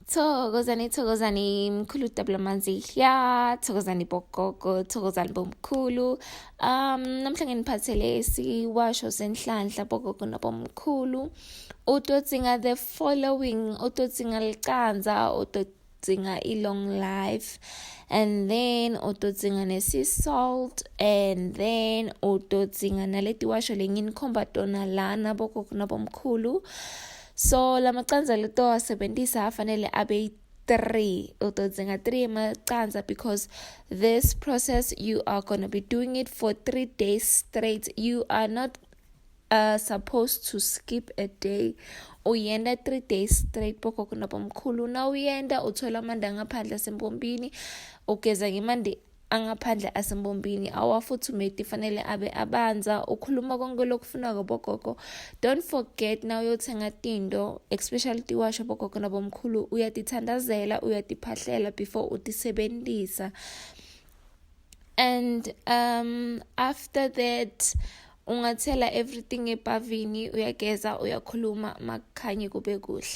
Thokozani, thokozani mkhulu Dabulamanzi ya, thokozani bogogo, thokozani bomkhulu. Namhla nginiphathele isiwasho senhlanhla bogogo nabomkhulu. Utodzinga the following, utodzinga licanza, utodzinga i-long life, and then utodzinga nesi-salt, and then utodzinga naletiwasho lenginikhomba tona lana bogogo nabomkhulu. So lamacandza letowasebentisa afanele abe 3. Utodzinga 3 emacandza because this process you are going to be doing it for 3 days straight. You are not supposed to skip a day. Uyenda 3 days straight bogogo nabomkhulu. Nawuyenda uthola amanti angaphandle asempompini, ugeza ngemanti angaphandle asempompini, awafuthumeti, fanele abe abanza. Ukhuluma konke lokufunako bogogo. Don't forget, na uyothenga tinto, especially tiwasho bogogo nabomkhulu, uyatithandazela, uyatiphahlela before utisebentisa. And after that ungathela everything ebhavini, uyageza, uyakhuluma, makukhanye kube kuhle.